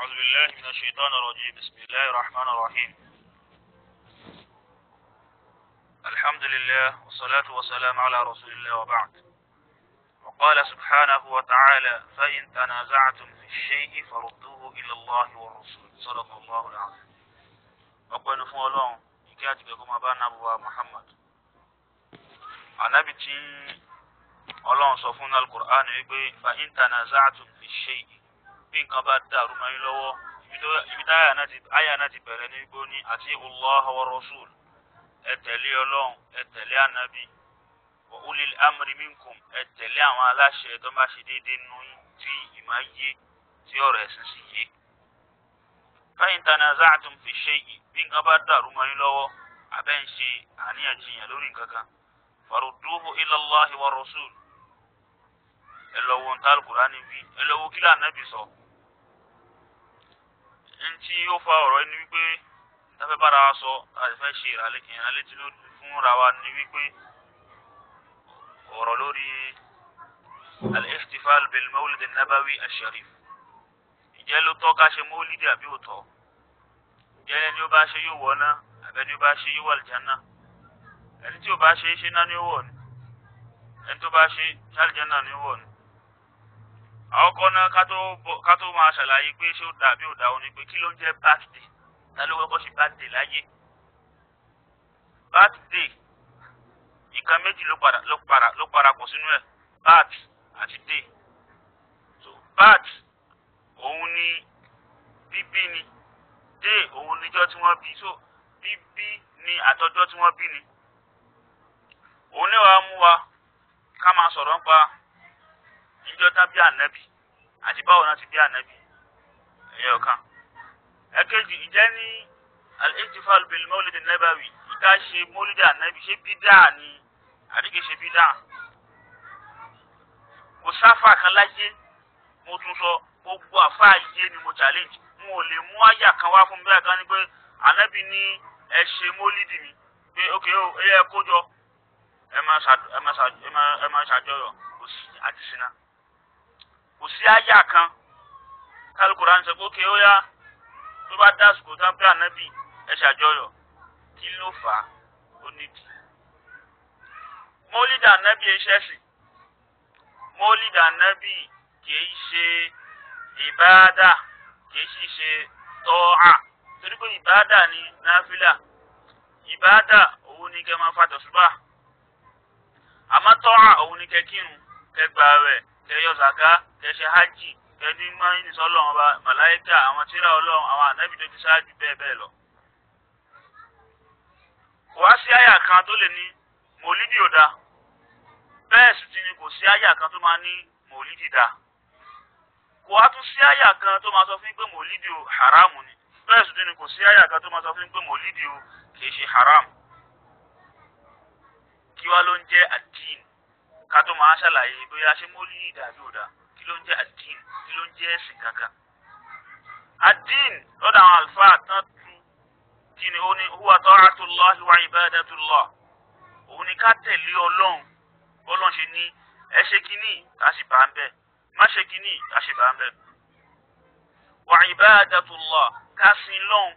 أعوذ بالله من الشيطان الرجيم. بسم الله الرحمن الرحيم. الحمد لله والصلاة والسلام على رسول الله وبعد. وقال سبحانه وتعالى: فإن تنازعتم في الشيء فردوه إلى الله والرسول. صدق الله العظيم. Ọpẹ́ ni fún Ọlọ́run, ìkẹ́ àti ìgẹ̀ kó máa bá nàbùwà Muhammad. Ànábì tí Ọlọ́run sọ fún Al-Qur'an wípé فإن تنازعتم في الشيء, bí nǹkan bá dàrú mọ́ yín lọ́wọ́, ibi tí àyà náà ti bẹ̀rẹ̀ ní wípé ó ní أطيعوا الله والرسول, ẹ tẹ̀lé Ọlọ́run, ẹ tẹ̀lé ànábì, وأولي الأمر منكم, ẹ tẹ̀lé àwọn aláṣẹ tó bá ṣe déédéé nínú yín, tí ìmọ̀ yé, tí ọ̀rọ̀ ẹ̀sìn sì yé. فإن تنازعتم في الشيء, bí nǹkan bá dàrú mọ́ yín lọ́wọ́, àbẹ́ ń ṣe àríyànjiyàn lórí nǹkan kan, فردوه إلى الله والرسول, ẹ lọ wo nta Al-Qur'ani wí, ẹ lọ wo kí l'Ànábì sọ. Ntí ó fa ọ̀rọ̀ ẹni wípé táfẹ́ bára wa sọ, àti fẹ́ ṣe ìrànlétí fúnra wa ní wípé ọ̀rọ̀ lórí الاحتفال بالمولد النبوي الشريف. Ǹjẹ́ ló tọ́ ká ṣe mólídì àbí ò tọ́? Ǹjẹ́ ẹni ó bá ṣe yóò wọ̀ náà, àbẹ́ni ó bá ṣe yóò wà àlùjánnà? Ẹni tí ò bá ṣe é ṣe náà ni ó wọ̀ ni? Ẹni tó bá ṣe ṣàlùjánnà ni ó wọ̀ ni? Àkọ́kọ́ náà, ká tó máa ṣàlàyé pé ṣé ó dà bí ò dà, ó ní pé kí ló ń jẹ́ birthday? Ta ló kọ́kọ́ ṣe birthday láyé? Birthday, nǹkan méjì ló padà ló para ló parapọ̀ sínú ẹ̀, birth àti day. So birth òun ni bíbí ni, day òun níjọ́ tí wọ́n bí. So bíbí ni àtọjọ́ tí wọ́n bí ni. Òun ní wàá mú wa ká máa sọ̀rọ̀ nípa ìjọ tá bí ànábì àti báwo náà ti bí ànábì, ẹ̀yọ̀ kan. Ẹ̀kejì, ìjẹ́ ní الاحتفال بالمولد النبوي, ìka ṣe mólídì ànábì, ṣé bídà ni àbí kìí ṣe bídà? Kò sáfà kan láyé, mo tún sọ, gbogbo àfáà yé ni mo challenge, n ò lè mú àyà kan wá fún mi bẹ́ẹ̀ kan ní pé ànábì ní ẹ ṣe mólídì mi, pé ok o, ẹ yẹ kó jọ, ẹ máa ṣàjọyọ̀. Kò sí àti sinna, kò sí àyà kan kálukúra ń sọ pé ok, ó yá, tó bá dásìkò tán pé ànábì ẹ ṣàjọyọ̀. Kí ló fà á? Ó nídìí. Mólídì ànábì ẹṣẹ́sìn, mólídì ànábì kìí ṣe ìbáadà, kìí sì ṣe tọ́à, torí pé ìbáadà ni náfìlà. Ìbáadà òun ni kẹ́ máa fa tẹ̀sùbà, àmọ́ tọ́à òun ni kẹ́ kírun, kẹ́ gbààwẹ̀, kẹ́ yọ zàká, kẹ́ ṣe hajj, kẹ́ ní mọ́yìn sọ́lọ́run ọba, màláíkà, àwọn tírà Ọlọ́run, àwọn ànábì tó ti ṣáájú, bẹ́ẹ̀ bẹ́ẹ̀ lọ. Kò wá sí àyà kan tó lè ní mòlídì ò dáa, bẹ́ẹ̀ sì ti ni kò sí àyà kan tó máa ní mòlídì dáa. Kò wá tún sí àyà kan tó máa sọ fún pé mòlídì ò haramu ni, bẹ́ẹ̀ sì ti ni kò sí àyà kan tó máa sọ fún pé mòlídì ò kìí ṣe haram. Kí wá ló ń jẹ́ àdín? Ká tó máa ṣàlàyé bóyá ṣé mòlídì dàbí ò dáa, kí ló ń jẹ́ àdín? Kí ló ń jẹ́ ẹ̀sìn kankan? Àdín lọ́dọ̀ àwọn àlùfáà tán tu kí ni? Ó ní هو طاعة الله وعبادة الله, òun ni ká tẹ̀lé Ọlọ́run, bọ́lọ́run ṣe ní ẹ ṣe kínní, ká sì bá ń bẹ̀, má ṣe kínní, ká sì bá ń bẹ̀. وعبادة الله, ká sin lọ́hùn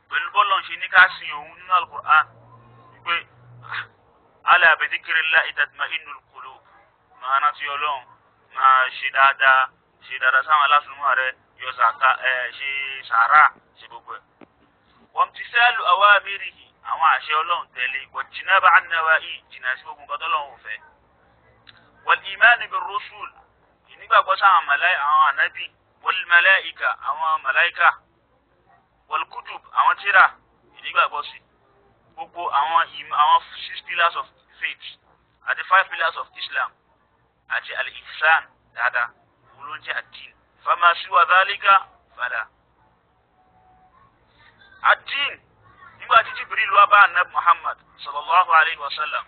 pẹ̀lú bọ́lọ́run ṣe ní ká sin òun nínú Al-Qur'an, wípé ألا بذكر الله تطمئن القلوب, máa rántí Ọlọ́run, máa ṣe dáadáa, ṣe dáadáa sáwọn alásùnmọ́ rẹ, yọ zàká, ẹ ṣe sàárà, ṣe gbogbo ẹ̀. وامتثال أوامره, àwọn àṣẹ Ọlọ́run tẹ̀lé, واجتناب النواهي, jìnnà sí gbogbo nǹkan tọ́lọ́run ò fẹ́. والإيمان بالرسل, ìnígbàgbọ́ sáwọn màláì, àwọn ànábì, والملائكة, àwọn màláìkà, والكتب, àwọn tírà, ìnígbàgbọ́ sí gbogbo àwọn six pillars of faith àti five pillars of Islam àti الإحسان dáadáa, òun ló ń jẹ́ الدين. فما سوى ذلك فلا. الدين, nígbà tí Jibril wá bá anabi Muhammad صلى الله عليه وسلم,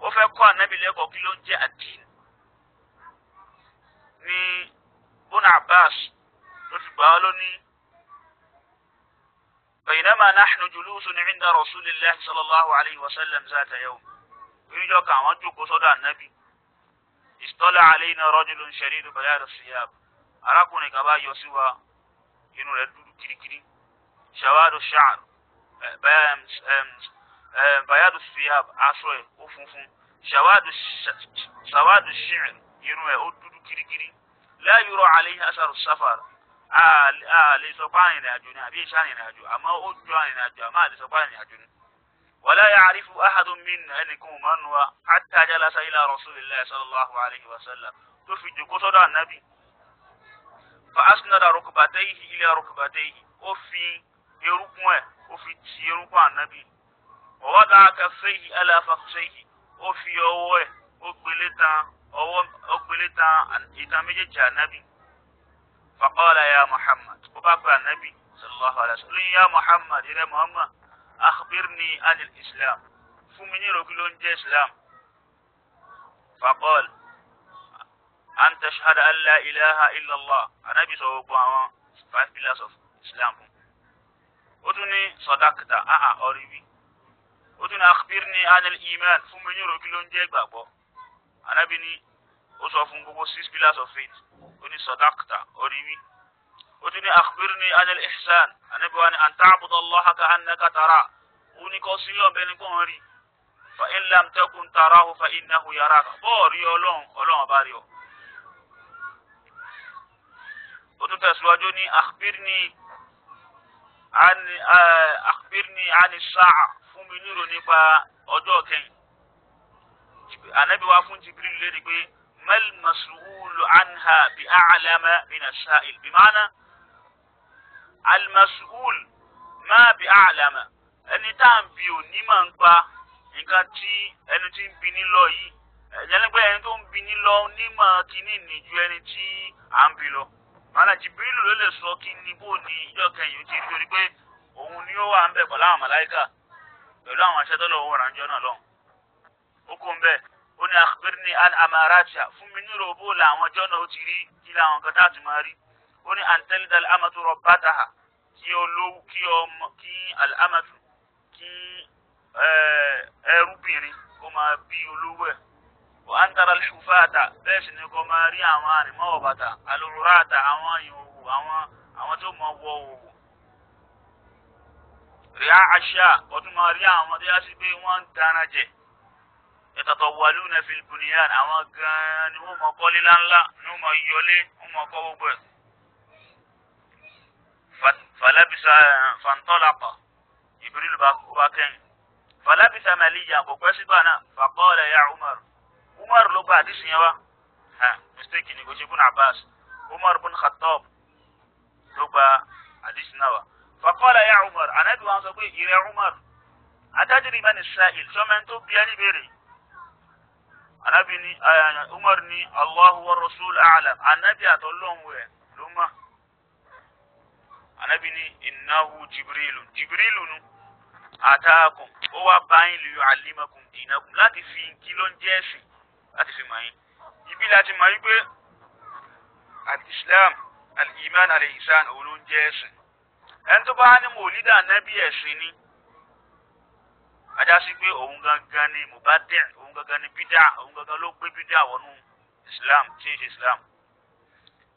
ó fẹ́ kọ́ anabi lẹ́kọ̀ọ́ kí ló ń jẹ́ الدين. Ní Ibn Abbas ló fi gbà á lónìí: بينما نحن جلوس عند رسول الله صلى الله عليه وسلم ذات يوم, oníjọ́ kan àwọn jókòó sọ́dọ̀ ànábì, اطلع علينا رجل شديد بياض الثياب. Arákùnrin kan bá yọ sí wa, inú rẹ̀ dúdú kirikiri. Shawadu sha'r, bayadu thiyab, aṣọ ẹ̀ ó funfun. Shawadu shi'r, irun ẹ̀ ó dúdú kirikiri. La yura alayhi asaru safar, a lè sọ pé arìnrìn àjò ni àbí iṣẹ́ arìnrìn àjò, àmọ́ ó ju arìnrìn àjò, àmọ́ a lè sọ pé arìnrìn àjò ni. Wala ya'rifu ahadun minna, ẹnìkan ò máa ń nu wa, hatta jalasa ila rasulillahi sallallahu alayhi wa sallam, tó fi jòkó sọ́dọ̀ ànábì. Fa asnada rukbatayhi ila rukbatayhi, ó fi erúkún ẹ̀ ó fi ti erúkún ànábì. Wa wada'a kaffayhi ala fakhshayhi, ó fi ọwọ́ ẹ̀ ó gbélé tan ọwọ́, ó gbélé tan ìtàn méjèèjì ànábì. Faqala ya Muhammad, ó bá pe ànábì sallallahu alayhi wa sallam, ya Muhammad, ìrẹ Muhammad, akhbirni anil islam, fún mi ní ìròkí ló ń jẹ́ islam. Faqala an tashhada an la ilaha illallah, ànábì sọ gbogbo àwọn 5 pillars of islam fún. Ó tún ní sadaqta, àà ọ̀rí wí. Ó tún ní akhbirni anil iman, fún mi ní ìròkí ló ń jẹ́ ìgbàgbọ́. Ànábì ní ó sọ fún gbogbo 6 pillars of faith, ó ní sadaqta, ọ̀rí wí. Ó tún ní akhbirni anil ihsan, ànábì wa ní an ta'budu allaha ka'annaka tara, ó ní kọ́ sí ọ̀bẹ ní kò ń rí. Fa in lam takun tarahu fa innahu yaraka, bọ́ọ̀ rí ọlọ́run, ọlọ́run ọba rí ọ. Ó tún tẹ̀síwájú ní akhbirni ani sa'a, fún mi nírò nípa ọjọ́ kẹyìn. Ànábì wa fún Jibril lérí pé mal mas'ulu anha bi a'lama min as-sa'il, bi ma'ana al mas'ul ma bi a'lama, ẹni tá à ń bi òní máa ń pa nǹkan tí ẹni tí ń bi ní lọ yìí, ẹni pé ẹni tó ń bi ní lọ nímọ̀ kíní ní ju ẹni tí à ń bi lọ. Màálà Jibril ló lè sọ kí ni bó ni ìjọ kẹyìn ó ti rí, torí pé òun ni ó wà ń bẹ̀ pẹ̀lú àwọn màláíkà pẹ̀lú àwọn aṣẹ́ tọ́lọ̀ òun ránjọ́ náà lọ́hùn. Ó kó ń bẹ̀, ó ní akhbirni an amaratiha, fún mi nírò bó làwọn ọjọ́ náà ó ti rí, kí làwọn kan tá a ti máa rí. Ó ní an talida al-amatu rabbataha, kí olówó kí ọmọ kí al-amatu kí ẹrúbìnrin kó máa bí olówó ẹ̀. Wa an tara al-hufata, bẹ́ẹ̀ sì ni kó máa rí àwọn àrìmọ́wọ̀ bàtà, al-urata, àwọn ìhòòhò, àwọn tó máa wọ òhò. Ríà àṣà, ó tún máa rí àwọn tó yá sí pé wọ́n ń dáná jẹ. Yatatawwaluna fil bunyan, àwọn gan-an ni wọ́n máa kọ́lé ńláńlá, ni wọ́n máa yọlé, wọ́n máa kọ́ gbogbo ẹ̀. Falabisa fantalaqa, Jibril bá kẹ́yìn. Falabisa maliyan, kò pẹ́ sígbà náà, faqala ya Umar. Umar ló gba àdìsí yẹn wá. Mistake ni, kò ṣe Ibn Abbas. Umar bin Khattab ló gba àdìsí náà wá. Faqala ya Umar, ànábì wa sọ pé ìrẹ Umar, atadri man as-sa'il, sọmọ tó bí ẹni béèrè. Ànábì ní Umar ní Allahu wa rasul a'lam, ànábì àtọ́lọ́hún ẹ̀ ló mọ̀. Ànábì ní innahu Jibrilu, Jibrilu nu ataakum, ó wá báyìí li yu'allimakum dinakum, láti fi kí ló ń jẹ́ ẹ̀sìn, láti fi mọ̀ yín. Ibi láti mọ̀ wípé al-Islam, al-Iman, al-Ihsan, òun ló ń jẹ́ ẹ̀sìn. Ẹni tó bá ní mòlídà nẹ́bí ẹ̀sìn ni, ajá sí pé òun gangan ni mubadi', òun gangan ni bídà, òun gangan ló gbé bídà wọnú Islam tí ń ṣe Islam.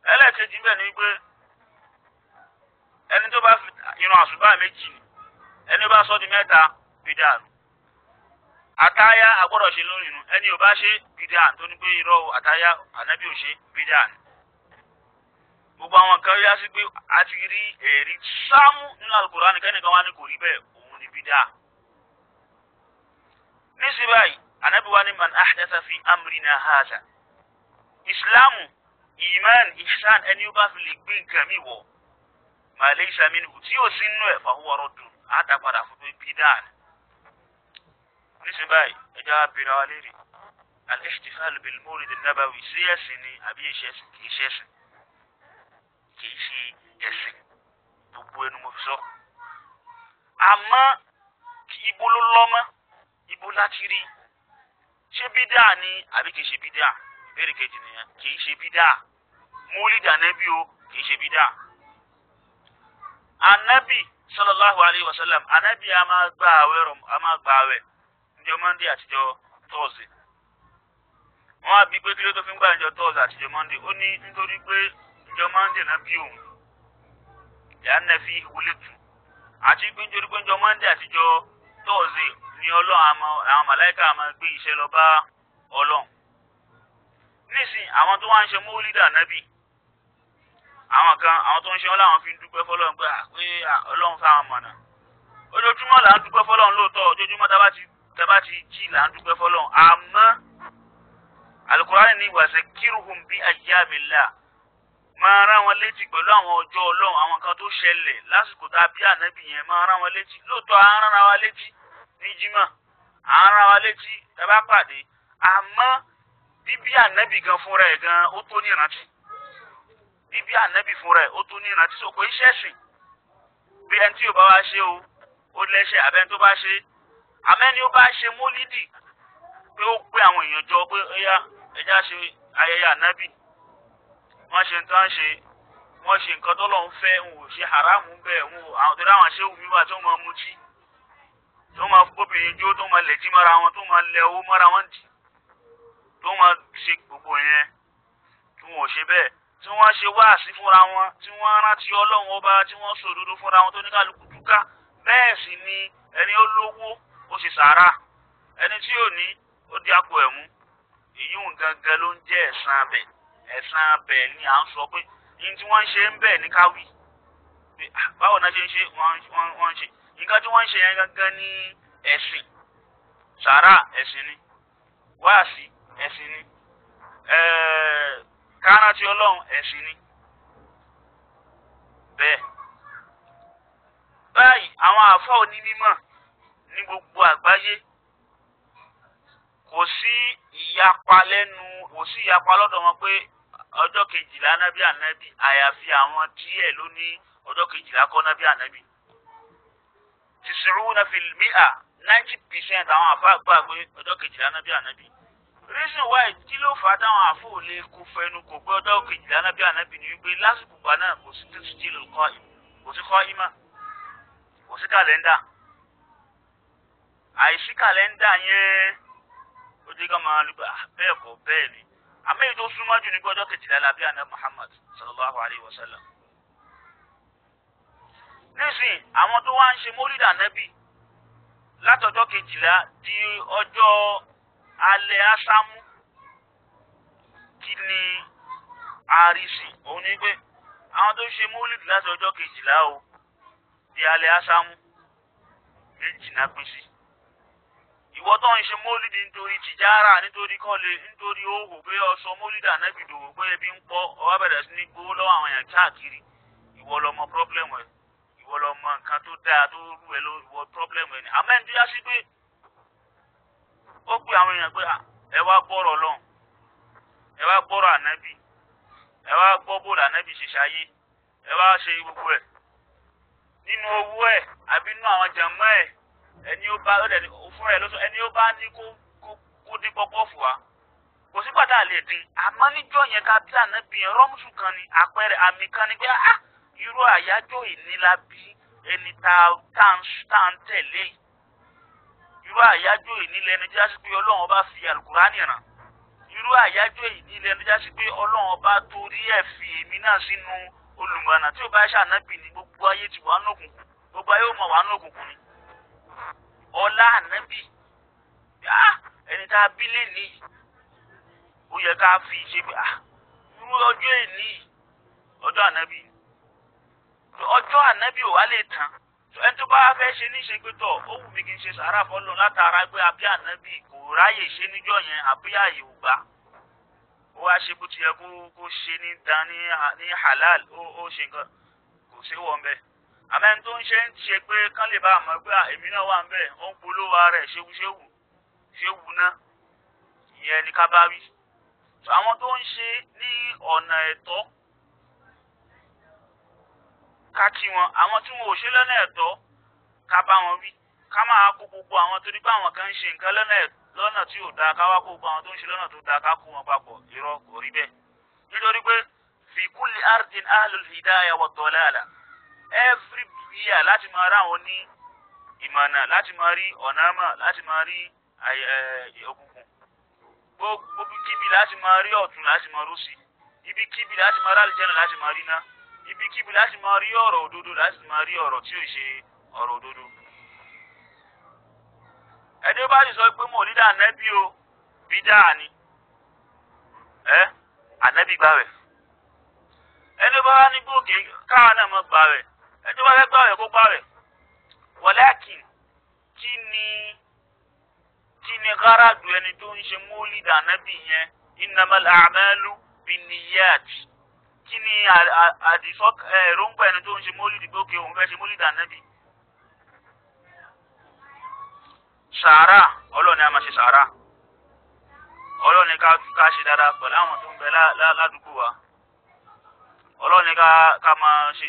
Ẹlẹ́ẹ̀kejì bẹ́ẹ̀ ni wípé ẹni tó bá fi irun àsùbá méjì ni, ẹni bá sọ di mẹ́ta bídà nù. Àtáyá agbọ́dọ̀ ṣe lórí inú, ẹni ò bá ṣe bídà, tó ní pé irọ́ àtáyá ànábì ò ṣe bídà nù. Gbogbo àwọn kan yá sí pé a ti rí ẹ̀rí sámú nínú Al-Qur'an, kẹ́nìkan wá ní kò rí bẹ́ẹ̀, òun ni bídà. Nísìnyí báyìí, ànábì wa ní man ahdatha fi amrina hadha. Ìsìláàmù, ìmán, ihsan, ẹni ó bá fi lè gbé nǹkan mi wọ̀, ma laysa minhu, tí ò sí nínú ẹ̀, fa huwa raddun, á dá padà fún pé bídà ni. Nísìnyí báyìí, ẹja bìrẹ̀ wa léèrè, al-ihtifal bil mawlid an-nabawi, sí ẹ̀sìn ni àbí ìṣẹ̀sìn? Kì í ṣẹ̀sìn, kì í ṣe ẹ̀sìn, gbogbo ẹnu mo fi sọ. Àmọ́ ibo ló lọ́mọ́, ibo láti rí, ṣé bídà ni àbí kì í ṣe bídà? Ìbéèrè kejì nìyẹn, kì í ṣe bídà. Mólídì ànábì o, kì í ṣe bídà. Ànábì sallallahu alayhi wa sallam, ànábì a máa gba àwẹ̀, a máa gba àwẹ̀ níjọ́ Monday àtijọ́ Thursday. Wọ́n á bí pé kí ló tó fi ń gbà níjọ́ Thursday àtijọ́ Monday, ó ní nítorí pé Ìjọ Monday náà bí òun. Lẹ́yìn fi wọlé tù. Àti pé nítorí pé ìjọ Monday àtijọ́ Thursday ni Ọlọ́run àwọn màláìka máa gbé iṣẹ́ lọ bá Ọlọ́run. Nísìn àwọn tó wá ń ṣe mọ́lídà nábì, àwọn kan àwọn tó ń ṣe wọn láwọn fi ń dúpẹ́ fọlọ́run pé Ọlọ́run fáwọn mọ̀nà. Ojoojúmọ́ là ń dúpẹ́ fọlọ́run lóòótọ́, ojoojúmọ́ tá bá ti jí là ń dúpẹ́ fọlọ́run. Àmọ́ Al-Qur'ani ní wazakirhum bi ayyamillah, máa rán wọn létí pẹ̀lú àwọn ọjọ́ Ọlọ́run, àwọn kan tó ṣẹlẹ̀ lásìkò tá a bí ànábì yẹn, máa rán wọn létí. Lóòótọ́ à ń rán wa létí ní jímọ̀, à ń rán wa létí tá bá pàdé, àmọ́ bíbí ànábì gan fúnra ẹ̀ gan ó tó ní ìrántí. Bíbí ànábì fúnra ẹ̀ ó tó ní ìrántí. Sọ pé iṣẹ́ sìn bí ẹni tí ò bá wá ṣe o ó lẹ́ṣẹ̀, àbẹ́ni tó bá ṣe, àmẹ́ni ó bá ṣe mólídì pé ó pé àwọn èèyàn jọ pé ẹyá ẹjá ṣe ayẹyẹ ànábì, wọ́n ṣe nǹkan ṣe, wọ́n ṣe nǹkan tó lọ́n fẹ́, ń ò ṣe haramu bẹ́ẹ̀, ń ò àwọn tó dáwọn ṣéwù mi wà tó máa mutí, tó máa bóbìnrin jó, tó máa lẹ̀jí mọ́ra wọn, tó máa lẹ owó mọ́ra wọn dì, tó máa ṣe gbogbo yẹn, tí wọn ò ṣe bẹ́ẹ̀, tí wọ́n ṣe wáàsí fúnra wọn, tí wọ́n rántí Ọlọ́run ọba, tí wọ́n sòdodo fúnra wọn tó ní kálukú túká. Bẹ́ẹ̀ sì ni ẹni ó lówó ó ṣe sàárà, ẹni tí ò ní ó di àpò ẹ̀mú. Èyí ń gangan ló ń jẹ́ ẹ̀san abẹ. Ẹ̀san abẹ ni à ń sọ pé ní tí wọ́n ń ṣe ń bẹ̀ ní káwí. Báwo náà ṣe ń ṣe, wọ́n ń ṣe nǹkan tí wọ́n ń ṣe yẹn gangan ní ẹ̀sìn. Sàárà ẹ̀sìn ni, wáàsí ẹ̀sìn ni, káràntì Ọlọ́run ẹ̀sìn ni. Bẹ́ẹ̀ báyìí àwọn àáfàá onímọ̀ ní gbogbo àgbáyé kò sí ìyapa lẹ́nu, kò sí ìyapa lọ́dọ̀ wọn pé ọjọ́ kejìlá nábì ànábì, àyàfi àwọn díẹ̀ ló ní ọjọ́ kejìlá kọ́ nábì ànábì. Tis'una fil mi'a, 90% àwọn àáfàá gbà pé ọjọ́ kejìlá nábì ànábì. Reason why kí ló fà á táwọn àáfàá ò lè kó fẹnu kò pé ọjọ́ kejìlá nábì ànábì ni wípé lásìkò gbà náà kò sí títí kọ́, kò sí kọ́ ìmọ̀, kò sí kàlẹ́ndà. Àìsí kàlẹ́ndà yẹn ó dé ká máa lùgbà bẹ́ẹ̀ kọ́ bẹ́ẹ̀ ni. Àmọ́ èyí tó súnmọ́ jù ní pé ọjọ́ kejìlá la bí àná Muhammad sallallahu alayhi wa sallam. Nísìn àwọn tó wá ń ṣe mólídà nábì látọjọ́ kejìlá di ọjọ́ alẹ́ ásámú, kí ni àrísì? Òun ni pé àwọn tó ṣe mólídì láti ọjọ́ kejìlá o di alẹ́ ásámú, méjì náà pín sí. Ìwọ tó ń ṣe mólídì nítorí tìjára, nítorí kọ́lé, nítorí òwò, pé ọsọ mólídì ànábì dòwò pé ebi ń pọ̀, ó wá bẹ̀rẹ̀ sí ní gbowó lọ́wọ́ àwọn èèyàn káàkiri. Ìwọ ló mọ pírọ́blẹ́mù ẹ̀, ìwọ ló mọ nǹkan tó dáa tó rú ẹ ló ìwọ pírọ́blẹ́mù ẹ̀ ni. Àmọ́ ẹni tó yá sí pé ó pe àwọn èèyàn pé ẹ wá gbọ́rọ̀ Ọlọ́run, ẹ wá gbọ́rọ̀ ànábì, ẹ wá gbọ́ bóòlù ànábì ṣe ṣayé, ẹ wá ṣe gbogbo ẹ̀ nínú owó ẹ̀ àbí nínú àwọn jàmọ́ ẹ̀, ẹni ó bá ọdẹ fún ẹ lọsọ, ẹni ó bá ní kó dín pọpọ fún wa, kò sí pàtà lè dín. Àmọ́ níjọ́ yẹn ká bí ànábì yẹn rọmùsù kan ni, àpẹẹrẹ àmì kan ni pé á irú àyájọ́ ìnílá bí ẹni tá à ń tẹ̀lé, irú àyájọ́ ìnílẹ̀ ẹni jásí pé Ọlọ́run ọba fi Àlùkùránì rán, irú àyájọ́ ìnílẹ̀ ẹni jásí pé Ọlọ́run ọba torí ẹ̀ fi èmi náà sínú olùmọ̀nà. Tí ó bá ṣànábì ní gbogbo ayé ti wà nókùnkùn, gbogbo ayé ó mọ̀ wà nókùnkùn ni. Ọlá ànábì ẹni tá a bí lẹ́nìí ó yẹ ká fi ṣe pé irú ọjọ́ èní ọjọ́ ànábì, ọjọ́ ànábì ò wá lè tán. Ẹni tó bá fẹ́ ṣe níṣe pé tọ̀ ó wù mí kí n ṣe sàárà fọ́lọ́ látara pé àbí ànábì kò ráyè ṣe níjọ́ yẹn, àbí àyè ò gbà, ó wá ṣe bó ti yẹ kó ṣe ní dan ní halal, ó ṣe nǹkan kò sí wọ́n bẹ́ẹ̀. Àmọ́ ẹni tó ń ṣe ń ṣe pé kán lè bá a mọ̀ pé èmi náà wà ń bẹ̀, ó ń polówó ara ẹ̀ ṣéwúṣéwù ṣéwù náà, ìyẹn ni ká bá wí. Àwọn tó ń ṣe ní ọ̀nà ẹ̀tọ́ ká kí wọn, àwọn tí wọn ò ṣe lọ́nà ẹ̀tọ́ ká bá wọn wí, ká máa kó gbogbo àwọn torí pé àwọn kan ń ṣe nǹkan lọ́nà tí ò dáa, ká wá kó gbogbo àwọn tó ń ṣe lọ́nà tó dáa ká kó wọn papọ̀. Irọ́, kò rí bẹ́ẹ̀. Nítorí pé fi kulli ardin ahlul hidaya wa dalala, every year láti máa rá àwọn ní ìmọ̀nà, láti máa rí ọ̀nà mọ̀, láti máa rí òkùnkùn, gbogbo kíbi láti máa rí ọ̀tún, láti máa rúsì. Ibikíbi láti máa rí àlùjánnà láti máa rí ná. Ibikíbi láti máa rí ọ̀rọ̀ òdodo láti máa rí ọ̀rọ̀ tí ò ṣe ọ̀rọ̀ òdodo. Ẹni ó bá sì sọ pé mòlídà ànábì o, bídà ni. Ẹ ànábì gbàwẹ̀. Ẹni ó bá wá ní gbòógè káwa náà mọ̀ gbàwẹ̀. Ẹni tó bá fẹ́ gbàwẹ̀ kó gbàwẹ̀. Walakin kí ni gáràdù ẹni tó ń ṣe mòlídà ànábì yẹn? Innamal a'malu binniyat. Kí ni àdìsọ́ èròǹgbà ẹni tó ń ṣe mólìdì pé òkè òun fẹ́ ṣe mólìdì ànábì? Sàárà, Ọlọ́run ni a máa ṣe sàárà. Ọlọ́run ni ká ṣe dáadáa pẹ̀lú àwọn tó ń bẹ ládùúgbò wa. Ọlọ́run ni ká máa ṣe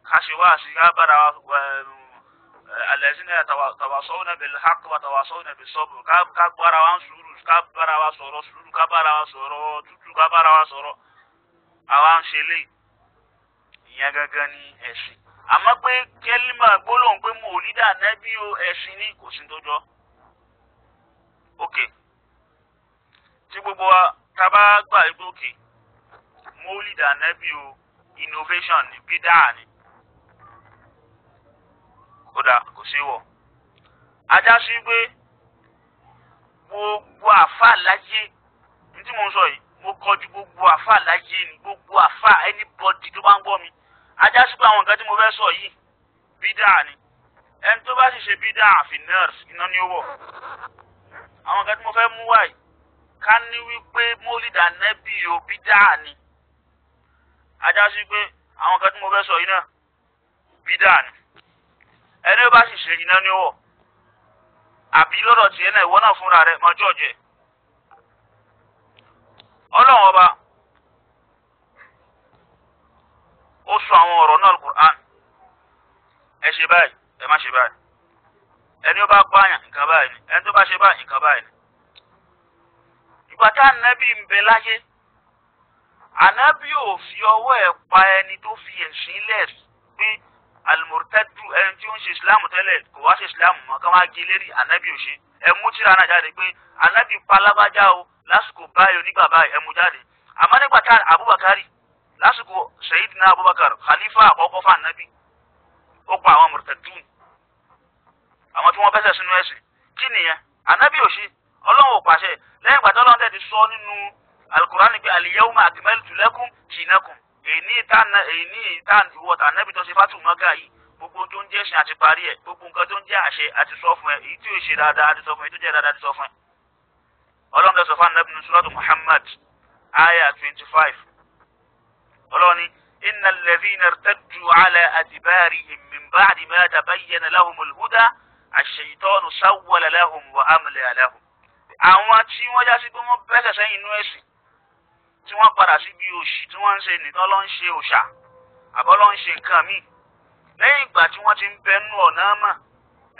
ká ṣe wáàsí ká bára wa alladhina tawasawna bil haqq wa tawasawna bis sabr, ká bára wa sùúrù, ká bára wa sọ̀rọ̀ sùúrù, ká bára wa sọ̀rọ̀ tútù, ká bára wa sọ̀rọ̀. Àwa ń ṣe lé ìyẹn gangan ní ẹ̀sìn. Àmọ́ pé kẹ́límà gbólóhùn pé mòlídà nẹ́bí o ẹ̀sìn ní kò sí tó jọ. Ok, tí gbogbo wa tá bá gbà pé òkè mòlídà nẹ́bí o innovation ní bídà ni, kódà kò sí wọ̀. Ajá sí pé gbogbo àfa láyé ní tí mo ń sọ yìí, mo kọjú gbogbo àfa láyé ni, gbogbo àfa anybody tó bá ń gbọ́ mi. Ajá sí pé àwọn nǹkan tí mo fẹ́ sọ yìí bídà ni. Ẹni tó bá sì ṣe bídà àfi nurse iná ni ó wọ̀. Àwọn nǹkan tí mo fẹ́ mú wá yìí, ká ní wípé mólídà nẹ́bì o bídà ni. Ajá sí pé àwọn nǹkan tí mo fẹ́ sọ yìí náà bídà ni. Ẹni tó bá sì ṣe iná ni ó wọ̀. Àbí lọ́dọ̀ tiẹ̀ náà ìwọ náà fúnra rẹ̀ mọ jọ́ọ̀jẹ̀. Ọlọ́run ọba ó sọ àwọn ọ̀rọ̀ náà Al-Qur'an. Ẹ ṣe báyìí, ẹ má ṣe báyìí. Ẹni ó bá pààyàn nǹkan báyìí ni, ẹni tó bá ṣe báyìí nǹkan báyìí ni. Ìgbà tá ànábì ń bẹ láyé, ànábì ò fi ọwọ́ ẹ̀ pa ẹni tó fi ẹ̀sìn lẹ̀ pé al-murtaddu, ẹni tí ó ń ṣe ìsìláàmù tẹ́lẹ̀ kò wá ṣe ìsìláàmù mọ́, ká wá gé lérí, ànábì ò ṣe. Ẹ mú tírà náà jáde pé ànábì pa lágbájá o lásìkò báyìí onígbà báyìí, ẹ mú jáde. Àmọ́ nígbà tá Abubakari lásìkò Sayyidina Abubakar khalifa àkọ́kọ́ fún ànábì, ó pa àwọn murtadun, àwọn tí wọ́n fẹsẹ̀ sínú ẹ̀sìn. Kí nìyẹn? Ànábì ò ṣe, Ọlọ́run ò pàṣẹ. Lẹ́yìn ìgbà tí Ọlọ́run tẹ̀ ti sọ nínú Al-Qur'an pé al-yawma akmaltu lakum dinakum, èyí ìtàn ìwọ ànábì tó ṣe fátù mọ́gà yìí, gbogbo tó ń jẹ́ ẹ̀sìn àti parí ẹ̀, gbogbo nǹkan tó ń jẹ́ àṣẹ àti sọ fún ẹ, èyí tí ò ṣe dáadáa àti sọ fún ẹ, èyí tó jẹ́ dáadáa àti sọ fún ẹ. Ọlọ́run tó sọ fún ànábì ní suratu Muhammad aya 25, Ọlọ́run ní innal ladhina irtaddu ala adbarihim min ba'di ma tabayyana lahumul huda ash-shaytanu sawwala lahum wa amla lahum. Àwọn tí wọ́n já sí pé wọ́n bẹ́sẹ̀ sẹ́yìn inú ẹ̀sìn, tí wọ́n padà sí bí òṣì tí wọ́n ń ṣe nìkan ló ń ṣe òṣà àbọ̀ ló ń ṣe nǹkan míì, lẹ́yìn ìgbà tí wọ́n ti ń bẹnu ọ̀nà mọ̀,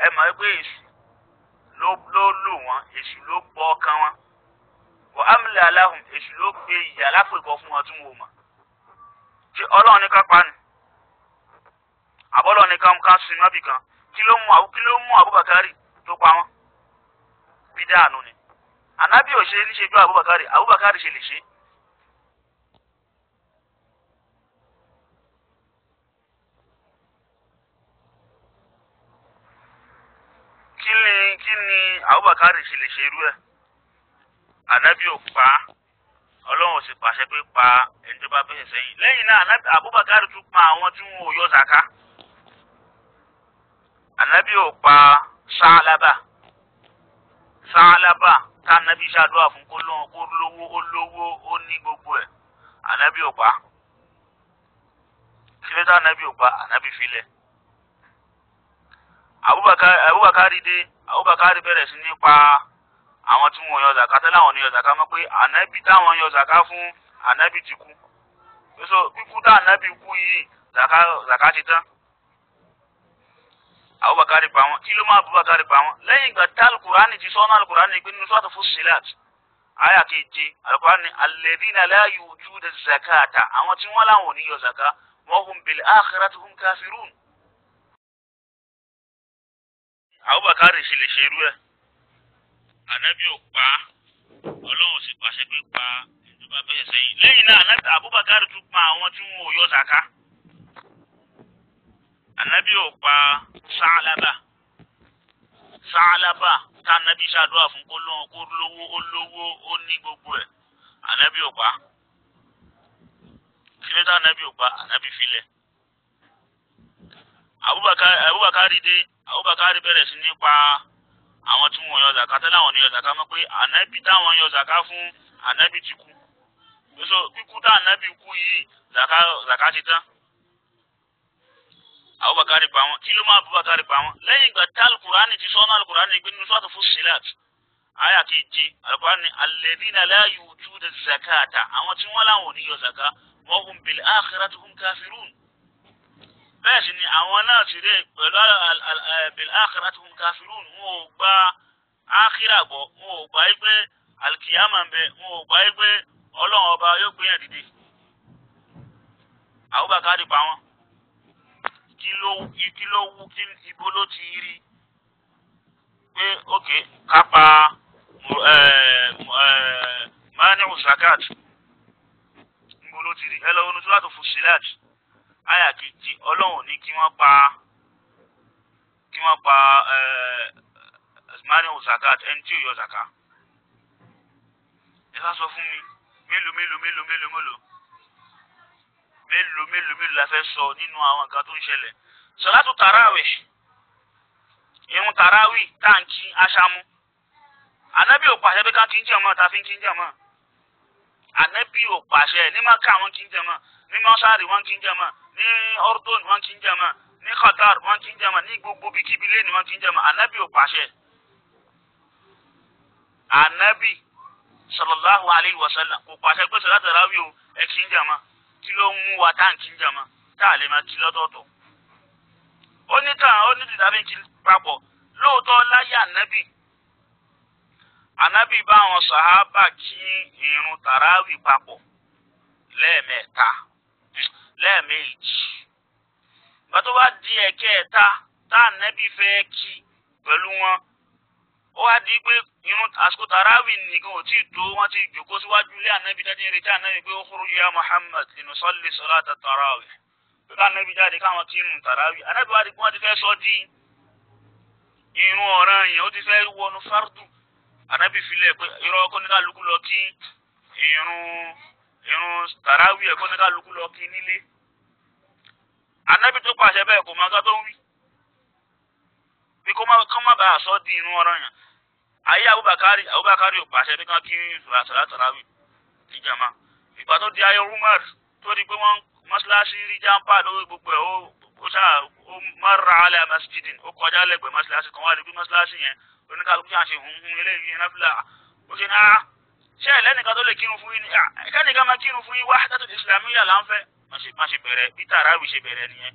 ẹ mọ̀ pé èṣù ló lò wọ́n, èṣù ló gbọ́ ọkàn wọn, wa amla lahum, èṣù ló gbé ìyà lápèkọ fún wọn tí wọn ò mọ̀. Ṣé Ọlọ́run ní ká pa ni? Àbọ̀lọ́ ní ká sin mọ́bì kan? Kí ló mú Abubakari tó pa wọ́n? Bídà nù ni. Ànábì ò ṣe ní ṣe ju Abubakari, Abubakari ṣe lè ṣe. Kí ni Abubakari ṣe lè ṣe irú ẹ̀? Ànábì ò pa, Ọlọ́run ò sì pàṣẹ pé pa ẹni tó bá bẹ̀rẹ̀ sẹ́yìn. Lẹ́yìn náà Abubakari tún pa àwọn tí wọn ò yọ zaka. Ànábì ò pa Sálábà. Sálábà kánábì ṣàdúrà fún kó lówó, ó lówó, ó ní gbogbo ẹ̀. Ànábì ò pa. Síbẹ̀ ànábì ò pa, ànábì filẹ̀. Abubakari dé, Abubakari bẹ̀rẹ̀ sí ní pa àwọn tí wọn yọ zaka tẹ́lẹ̀, àwọn ní yọ zaka mọ́ pé ànábì táwọn yọ zaka fún ànábì ti kú. So kíkú tá ànábì kú yìí, zaka ti tán. Abubakari pa wọn. Kí ló máa Abubakari pa wọn? Lẹ́yìn ìgbà tí alukurani ti sọ́nà alukurani pé nínú sọ́ọ̀tù Fussilat àyà keje, alukurani alladhina la yutuna zakata, àwọn tí wọ́n láwọn ò ní yọ zaka, wa hum bil akhirati hum kafirun. Abubakari ṣe lè ṣe irú ẹ̀. Ànábì ò pa, Ọlọ́run sì pàṣẹ pé pa ẹni tó Ló bá bẹ̀rẹ̀ sẹ́yìn. Lẹ́yìn náà Abubakar tún pa àwọn tí wọn ò yọ zaka. Ànábì ò pa Sálàbà. Sálàbà ká ànábì ṣàdúrà fún kó lóhun kó lówó ó lówó ó ní gbogbo ẹ̀. Ànábì ò pa. Kílódé ànábì ò pa? Ànábì filẹ̀. Abubakar dé, Abubakar bẹ̀rẹ̀ sí ní pa àwọn tí wọn yọ zaka tẹ́lẹ̀ àwọn ní yọ zaka mọ́ pé ànábì táwọn yọ zaka fún ànábì ti kú. So kíkú tá ànábì kú yìí zaka ti tán. Abubakar pa wọn. Kí ló máa Abubakar pa wọn? Lẹ́yìn ìgbà tí alukurani ti sọ́nà alukurani gbé nínú sọ́ọ̀tù Fussilat àyà keje, alukurani alladhina la yutuna zakata, àwọn tí wọ́n láwọn ò ní yọ zaka, wa hum bil akhirati hum kafirun. Bẹ́ẹ̀ sì ni àwọn náà ti rẹ̀ pẹ̀lú bil akhirati hum kafirun, wọn ò gba ákírà gbọ́, wọn ò gbà pé alkiyama ń bẹ, wọn ò gbà pé Ọlọ́run ọba yóò gbé yẹn dìde. Abubakar pa wọn. Kí ló wú kí ibo ló ti rí pé ókè kápá maniu zakat, ibo ló ti rí? Ẹ lọ́wọ́ ní Suratu Fussilat àyà kejì, Ọlọ́run ní kí wọ́n pa maniu zakat, ẹni tí ò yọ zaka. Ẹ bá sọ fún mi mélòó mélòó mélòó mélòó mélòó mélòó mélòó mélòó la fẹ́ sọ nínú àwọn nǹkan tó ń ṣẹlẹ̀. Sọ̀látù tàràwì, irun tàràwì táǹkì aṣámú. Ànábì ò pàṣẹ pé ká kí ń jẹ̀ mọ́, ta fi ń kí ń jẹ̀ mọ́. Ànábì ò pàṣẹ ní Mákà wọn kí ń jẹ̀ mọ́, ní Mọ́sárì wọn kí ń jẹ̀ mọ́, ní Ordon wọn kí ń jẹ̀ mọ́, ní Qatar wọn kí ń jẹ̀ mọ́, ní gbogbo bíkíbi lẹ́nu wọn kí ń jẹ̀ mọ́. Ànábì ò pàṣẹ. Ànábì sallallahu alayhi wa sallam kò pàṣẹ pé sọ̀látù tàràwì o ẹ kí ń jẹ̀ mọ́. Kí ló ń mú wa táǹkì ń jàmá tá a lè máa kí lọ́tọ̀ọ̀tọ̀? Ó ní tàn ó ní tìtàbí kí papọ̀. Lóòótọ́ láyé ànábì, ànábì bá àwọn sàhábà kí irun tàràwì papọ̀ lẹ́ẹ̀mẹ́ta lẹ́ẹ̀mejì. Ìgbà tó wá di ẹ̀kẹta tá ànábì fẹ́ kí pẹ̀lú wọn, ó wá di pé irun àsìkò tàràwì nìkan ò tí ì tó, wọ́n ti jòkó síwájú ilé ànábì dájú ń retí ànábì pé ukhruj ya Muhammad linusalli salata tàràwì, pé ká ànábì jáde káwọn kí irun tàràwì. Ànábì wá di pé wọ́n ti fẹ́ sọ di irun ọ̀ràn yẹn, ó ti fẹ́ wọnú fardu. Ànábì filẹ̀ pé irọ́ kọ́níkàlùkù lọ kí irun tàràwì ẹ̀ kọ́níkàlùkù lọ kí nílé. Ànábì tó pàṣẹ bẹ́ẹ̀ kò máa ká tó ń wí bí kó má bàa sọ di irun ọ̀ràn yẹn. Ayé Abubakar ò pàṣẹ bí kan kí sàlá tàràwì níjàmá. Ìgbà tó di ayé Umar tó di pé wọ́n mọ́ṣáláṣí rí jáǹpà lórí gbogbo ẹ̀, ó ṣáà ó marra ala masjidin, ó kọjá lẹ́gbẹ̀ẹ́ mọ́ṣáláṣí kan, wá rí pé mọ́ṣáláṣí yẹn oníkàlùkù ṣáà ṣe hunhun eléyìí yẹn náfìlà. Ó ṣe ní ṣé ẹlẹ́nìkan tó lè kírun fún yín ni? Kẹ́nìkan máa kírun fún yín, wahdatul islamiyya là ń fẹ́. Má ṣe bẹ̀rẹ̀ bí tàràwì ṣe bẹ̀rẹ̀ nìyẹn.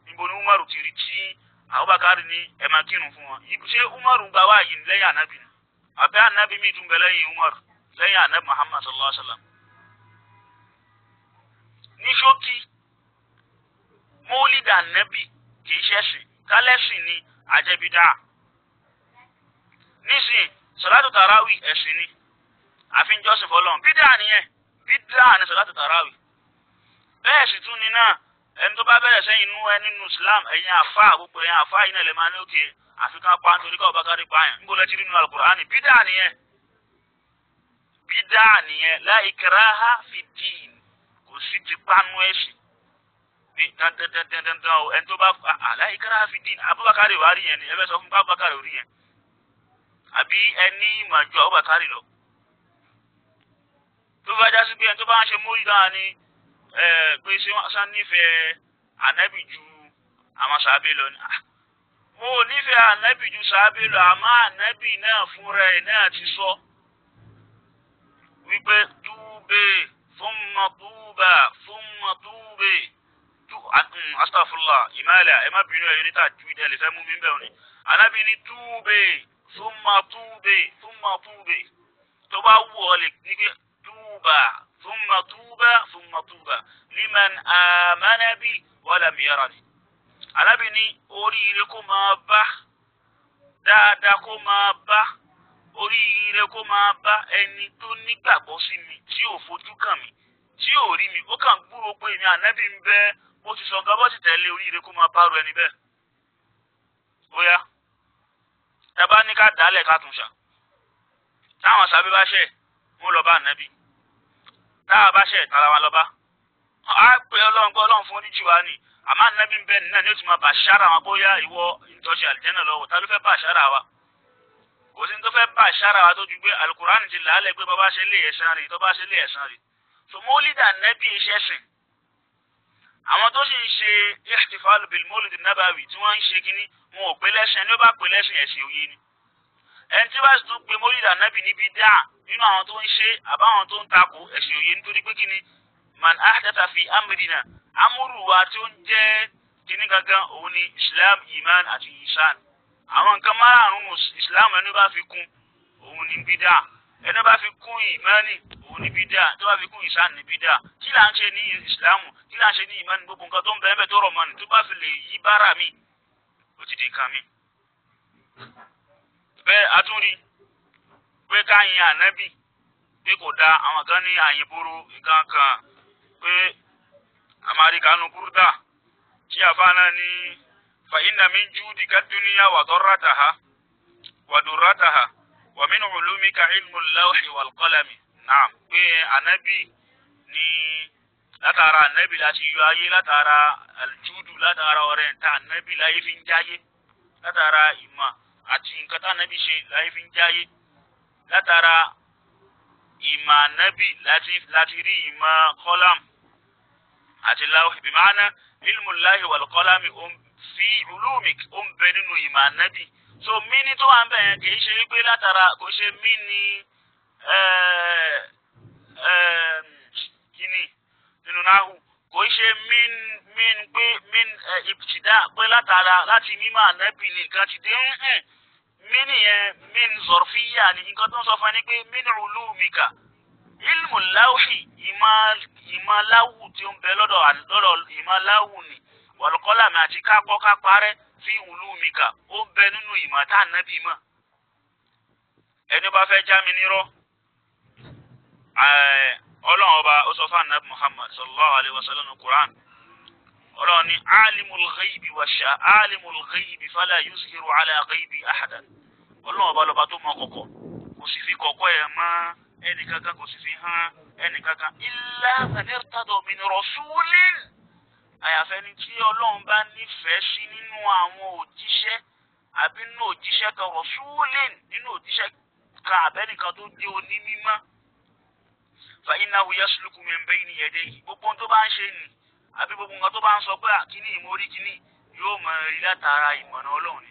Níbo ni Umaru ti rí tí Abubakar ní ẹ máa kírun fún wọn? Ṣé Umaru gba wáyé lẹ́yìn ànábì ni? Àbẹ́ ànábì mi tún bẹ lẹ́yìn Umaru, lẹ́yìn ànábì Muhammad sallallahu alaihi wa sallam. Ní ṣókí, mólídà ànábì kì í ṣẹ̀sìn, kálẹ́sìn ni àjẹbídà. Nísìn sọ̀látù tàràwì ẹ̀sìn ni, àfi ń jọ́sìn fọlọ́run. Bídà nìyẹn, bídà ni sọ̀látù tàràwì. Bẹ́ẹ̀ sì tún ni náà, ẹni tó bá bẹ̀rẹ̀ sẹ́yìn inú ẹ nínú Islam, ẹ̀yin àfa gbogbo ẹ̀yin àfa yìí náà lè máa ní òkè àfikún apá nítorí ká ọba kárí pààyàn. Níbo lẹ ti rí nínú Al-Qur'ani? Bídà nìyẹn, bídà nìyẹn. La ikraha fi din, kò sí ti panu ẹ̀sìn bí dandandandandan o. Ẹni tó bá la ikraha fi din, Abubakar wà rí yẹn ni ẹ bẹ sọ fún Abubakar rí yẹn, àbí ẹni ìmọ̀ ju Abubakar lọ? Tó bá já sí pé ẹni tó bá ń ṣe mórí dáa ni pé ṣé wọ́n sá nífẹ̀ẹ́ ànábì ju àwọn sàábé lọ ni? Mo ò nífẹ̀ẹ́ ànábì ju sàábé lọ, àmọ́ ànábì náà fúnra ẹ̀ náà ti sọ wípé túbè thumma túbà thumma túbè tú astaghfirullah ìmáàlà ẹ má bínú ẹ níta ju ìdẹ lè fẹ́ mú mi bẹ́ẹ̀ ni. Ànábì ní túbè thumma túbè thumma túbè, tó bá wù ọ́ lè ní pé túbà thumma túbà thumma túbà liman amana bi wa lam yarani. Ànábì ní oríire kó máa bá, dáadáa kó máa bá Oríire kó máa bá ẹni tó nígbàgbọ́ sí mi, tí ò fojú kàn mí, tí ò rí mi, ó kàn gbúrò pé èmi ànábì ń bẹ, bó ti sọ nǹkan bó ti tẹ̀lé, oríire kó máa bá ru ẹni bẹ́ẹ̀. Ó yá, tá bá ní ká dálẹ̀ ká tún ṣà, táwọn sábẹ́ bá ṣẹ̀ wọ́n lọ bá ànábì, táwa bá ṣẹ̀ tara wa lọ bá, á pè Ọlọ́run pé Ọlọ́run fún oníjì wa ni, àmọ́ ànábì ń bẹ nínú ní ó ti máa bàṣára wọn bóyá ìwọ ìtọ́jú àlìjẹ́nà lọ́wọ́. Ta ló fẹ́ bàṣára wa? Kò sí ní tó fẹ́ bàṣára wa tó ju pé alukurani ti làálẹ̀ pé bàbá ṣe lé ẹ̀san rè, tó bá ṣe lé ẹ̀san rè. So mólídà nẹ́bí iṣẹ́ sìn, àwọn tó sì ń ṣe ihtifalu bil mólídì nabawi tí wọ́n ń ṣe kínní, wọn ò pé lẹ́sìn. Ẹni ó bá pé lẹ́sìn, ẹ̀sìn òye ni. Ẹni tí bá sì tún pe mólídà nẹ́bí níbi dáa nínú àwọn tó ń ṣe àbáwọn tó ń takò, ẹ̀sìn òye, nítorí pé kínní, man ahdatha fi amrina, amúrù wa tí ó ń jẹ́ kínní gangan, òun ni Islam, iman àti ihsan. Àwọn nǹkan márààrún Islam, ẹni bá fi kún, òun ni bídà. Ẹni bá fi kún ìmánì, òun ni bídà. Tó bá fi kún ìsán, ní bídà. Kí là ń ṣe ní Islam? Kí là ń ṣe ní ìmánì? Gbogbo nǹkan tó ń bẹ́ẹ̀ bẹ́ẹ̀ tó rọ̀ mọ́ni, tó bá fi lè yí bára mi, ó ti di nǹkan mi. Bẹ́ẹ̀ atúrí pé ká yin ànábì pé kò dáa. Àwọn kan ní àyìnbóró nǹkan kan pé àmàríkànú búrúdà tí àfa náà ní fa inna min judika dunya wa darrataha wa durrataha wa min ulumika ilmu al-lawhi wal qalami. Naam, pé ànábì ní látara ànábì láti yọ ayé, látara aljudu, látara ọrẹ níta ànábì láyé fi ń jáyé, látara ìmọ̀ àti nǹkan tá ànábì ṣe láyé fi ń jáyé, látara ìmọ̀ ànábì láti rí ìmọ̀ kọ́lám àti láwùí, bimaana ilmu láhi wal qalami fi ulumik, ó ń bẹ nínú ìmọ̀ ànábì. So mí ní tó wà ń bẹ̀ yẹn kì í ṣe wípé látara, kò ṣe mí ní kíni nínú náhù, kò ṣe min min pé min ibtida, pé látara láti mímọ̀ ànábì ní nǹkan ti dé. Ń mí nìyẹn, min zorfiya ni. Nǹkan tó ń sọ fún ẹni pé min ulumika ilmu láwùí, ìmọ̀ láwù tí ó ń bẹ lọ́dọ̀, ìmọ̀ láwù ni, wal qalami àti kákọ́ káparẹ́, fi ulumika, ó ń bẹ nínú ìmọ̀ tá ànábì mọ̀. Ẹni bá fẹ́ já mi nírọ́, Ọlọ́run ọba ó sọ fún anabi Muhammad sallallahu alayhi wa sallam ní Quran, Ọlọ́run ní alimul ghaybi wa sha alimul ghaybi fala yuzhiru ala ghaybi ahadan. Ọlọ́run ọba lọ́ba tó mọ kọ̀kọ̀, kò sì fi kọ̀kọ̀ ẹ̀ mọ́ ẹnì kankan, kò sì fi hàn ẹnì kankan, illa man irtada min rasulin, àyàfẹ́ ni tí Ọlọ́run bá nífẹ̀ẹ́ sí nínú àwọn òjíṣẹ́, àbí nínú òjíṣẹ́ kan, rasulin, nínú òjíṣẹ́ kan àbẹ́nìkan tó dé onímímọ́, fa innahu yasluku min bayni yadayhi. Gbogbo ohun tó bá ń ṣe nì, àbí gbogbo nǹkan tó bá ń sọ pé kíní ìmórí kíní, yóò máa rí látara ìmọ̀nà Ọlọ́run ni,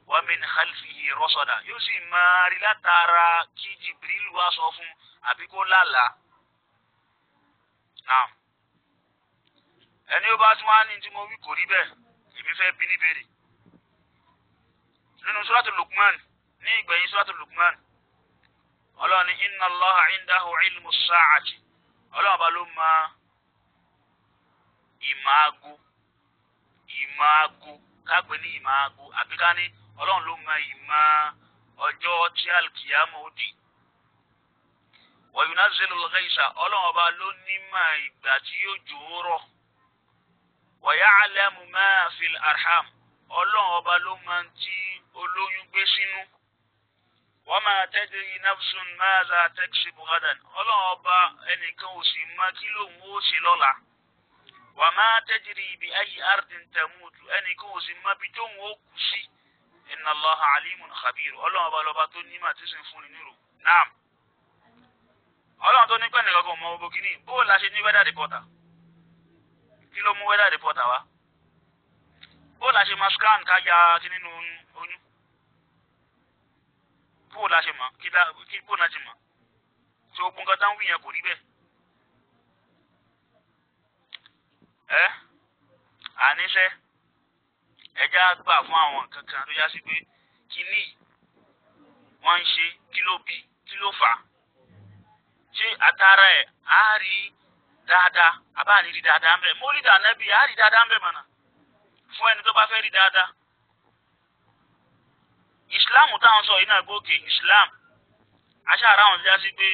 wa min khalfihi rasada, yóò sì máa rí látara kí Jibril wá sọ fún àbí kó lálàá. Naam. Ẹni ó bá tún wá ní tí mo wí kò rí bẹ́ẹ̀, èmi fẹ́ bi níbèrè. Nínú Suratul Luqman, ní ìgbẹ̀yìn Suratul Luqman, Ọlọ́run ní inna Allaha indahu ilmu sa'ati. Ọlọ́run bá ló mọ ìmọ̀ aago, ìmọ̀ aago, kápẹ́ ní ìmọ̀ aago, àbí ká ní Ọlọ́run ló mọ ìmọ̀ ọjọ́ tí alkiyama ó di. Wa yunazzilul ghaysa, Ọlọ́run ọba ló nímọ̀ ìgbà tí yóò jò ó rọ̀. Wa ya'lamu ma fil arham, Ọlọ́run ọba ló mọ tí olóyún gbé sínú. Wa ma tadri nafsun madha taksibu ghadan, Ọlọ́run ọba ẹnìkan ò sì mọ kí lòun ó ṣe lọ́la. Wa ma tadri bi ayyi ardin tamutu, ẹnìkan ò sì mọ bí tóun ó kú sí. Inna Allaha alimun khabir, Ọlọ́run ọba lọ́ba tó nímọ̀ tí sì ń fúnni nírò. Naam. Ọlọ́run tó ní pẹ́ nìkan kan mọ gbogbo kínní, bó la ṣe ní weather reporter? Kí ló mú weather reporter wá? Bó la ṣe máa scan ká ya kí nínú oyún? Bó la ṣe mọ̀? Kí bó náà ti mọ̀? Tí o gbọ́n kan wí yẹn kò rí bẹ́ẹ̀. Ẹ àníṣe ẹja gbà fún àwọn nǹkan kan tó yá sí pé kínní wọ́n ń ṣe, kí ló bí, kí ló fà á? Ṣé àtàrà ẹ̀ á rí dáadáa àbá ní rí dáadáa ń bẹ̀? Mólídà nẹ́bí á rí dáadáa ń bẹ̀ mọ̀nà fún ẹni tó bá fẹ́ rí dáadáa. Islam táwọn sọ yìí náà gòkè Islam Aṣáára àwọn ti já sí pé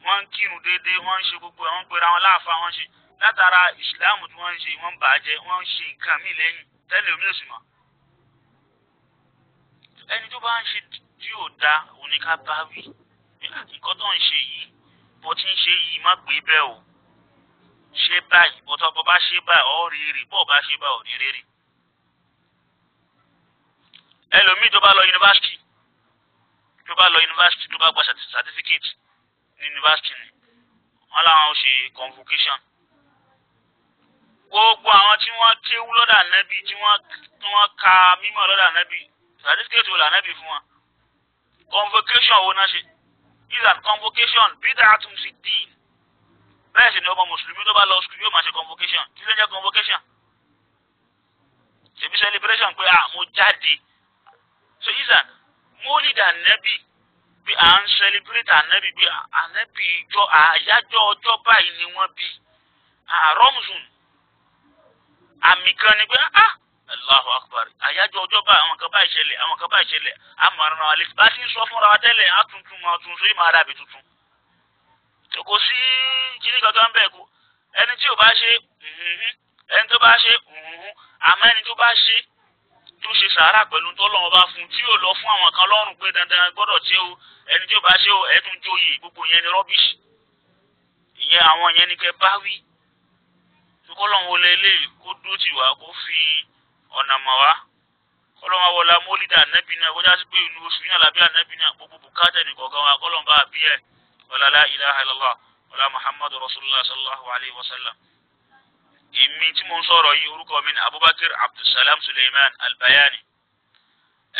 wọ́n ń kírun déédéé, wọ́n ń ṣe gbogbo ẹ̀, wọ́n ń pera wọn láàfa, wọ́n ń ṣe látara ìsìláàmù tí wọ́n ń ṣe, wọ́n ń bàjẹ́, wọ́n ń ṣe nǹkan míì lẹ́yìn tẹ́lẹ̀ omi ò sì mọ̀. Ẹni tó bá ń ṣe tí ò da òun ni ká bá wí. Nǹkan tó ń ṣe yìí, bó ti ń ṣe yìí má pé bẹ́ẹ̀ o. Ṣe báyìí, bọ́tọ̀ bó bá ṣe báyìí, ọ̀ rí rè, bó bá ṣe báyìí, ò ní rere. Ẹlòmíì tó bá lọ yunifásitì, tó bá gba certificate ní yunifásitì ni, wọ́n láwọn ó ṣe convocation. Gbogbo àwọn tí wọ́n kéwú lọ́dà nẹ́bì, tí wọ́n ka mímọ̀ lọ́dà nẹ́bì, certificate wo là nẹ́bì fún wọn? Convocation wo náà ṣe? Is an convocation bid'atun fi din. Bẹ́ẹ̀ sì ni ọmọ mùsùlùmí tó bá lọ sukùl yóò máa ṣe convocation. Kí ló ń jẹ́ convocation? Ṣèbí celebration pé à mo jáde. So isan mólídì ànẹ́bì pé à ń celebrate ànẹ́bì pé ànẹ́bì ìjọ àyájọ́ ọjọ́ báyìí ni wọ́n bí. Àrọ́mùsùn àmì kan ni pé ah Allahu Akbar, àyájọ́ ọjọ́ báyìí àwọn kan báyìí ṣẹlẹ̀, àwọn kan báyìí ṣẹlẹ̀, àmọ̀ràn àlè bá ti ń sọ fúnra wa tẹ́lẹ̀, á tuntun mọ̀ tuntun yìí máa dàbí tuntun. Kò sí kíní kankan bẹ́ẹ̀ kú. Ẹni tí ò bá ṣe, ẹni tó bá ṣe, àmọ́ ẹni tó bá ṣe tó ṣe sàárà pẹ̀lú tọ́lọ́run bá fún, tí yóò lọ fún àwọn kan lọ́rùn pé dandan gbọ́dọ̀ ṣe o, ẹni tí ò bá ṣe o, ẹ̀ tún joyè, gbogbo yẹn ni rubbish. Ìyẹn àwọn yẹn ni kẹ bá wí. Kọ́lọ́run wọlé eléyìí kó dúró tì wá, kó fi ọ̀nà mọ̀ wá. Kọ́lọ́run wọlé mólídà ànábì náà, kó já sí pé inú oṣù yìí náà làbí ànábì náà, gbogbo bùkátà nìkọ̀ọ̀kan wa kọ́lọ́run bá bí ẹ̀. Wala la ilaha illallah wala muhammadu rasulullah sallallahu alayhi wa sallam. Èmi tí mo ń sọ̀rọ̀ yìí, orúkọ mi ni Abubakar Abdulsalam Suleiman Albayani.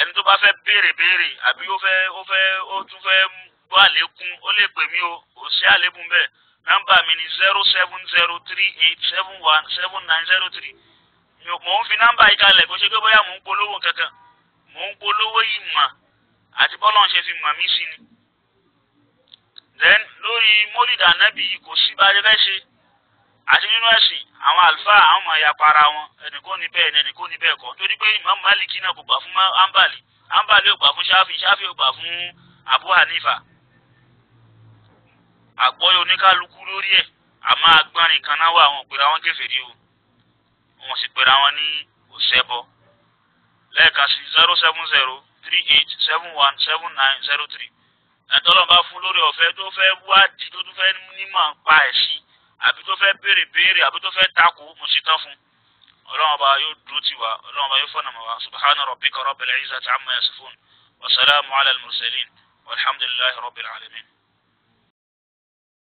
Ẹni tó bá fẹ́ béèrè béèrè àbí ó fẹ́ ó fẹ́ ó tún fẹ́ gbọ́ àlékún, ó lè pè mí o, kò sí àlékún bẹ́ẹ̀. Nọ́mbà mi ni 07038717903. Mò ń fi nọ́mbà yìí kalẹ̀ kó ṣe pé bóyá mò ń polówó kankan, mò ń polówó ìmọ̀ àti bọ́lá ń ṣe fi mọ̀ mí sí ni. Then lórí mólídà ànábì kò sí bá a ṣe fẹ́ ṣe àti nínú ẹ̀sìn àwọn àlùfáà àwọn ọmọ ìyá para wọn, ẹnìkan ní bẹ́ẹ̀ ni ẹnìkan ní bẹ́ẹ̀ kọ́, torí pé Imam Maliki náà kò gbà fún Hanbali, Hanbali ò gbà fún Shafi, Shafi ò gbà fún Abu Hanifa. Àgbọ́yé oníkálukú lórí ẹ̀, àmọ́ agbọ́nrin kan náà wà, àwọn pèrè àwọn kèfèrí o, wọ́n sì pèrè àwọn ní òṣèbọ. Lẹ́ẹ̀kan sí 07038717903. Ẹ̀tọ́lọ́n bá fún lórí ọ̀fẹ́ tó fẹ́ wádìí, tó tún fẹ́ nímọ̀ pa ẹ̀ sí, àbí tó fẹ́ béèrè béèrè, àbí tó fẹ́ takò, mo ṣe tán fún. Ọlọ́run ọba yóò dúró tì wá, Ọlọ́run ọba yóò fọ̀nà mọ́ wa. Subhana rabbika rabbil izzati amma yasifun, wa salamu ala al-mursalin, walhamdulillahi rabbil alamin.